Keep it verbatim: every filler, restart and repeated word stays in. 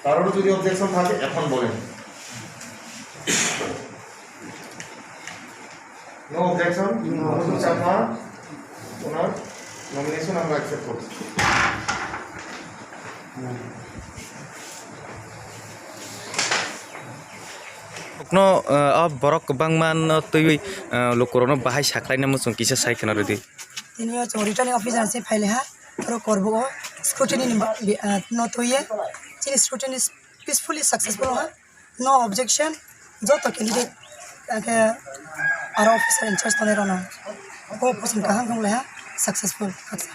কারোর যদি অবজেকশন থাকে এখন বলেন। No objection? মধু চাকমা, ওনার নমিনেশন আমরা অ্যাকসেপ্ট করছি। Kokno, ah, o borok kwbangma no twiwi, ah, lukurokno bahai saklaina muchung kisa sai khwna rwdi. Tini o chwng returning officer se phaile ha, oro korbo o scrutiny ni ba-, bi-, ah, no twiye, chini scrutiny peacefully successful ha, no objection, joto candidate, ake aro officer in charge tongnai rokno o opposition kaham wng lai ha, successful, khaksa.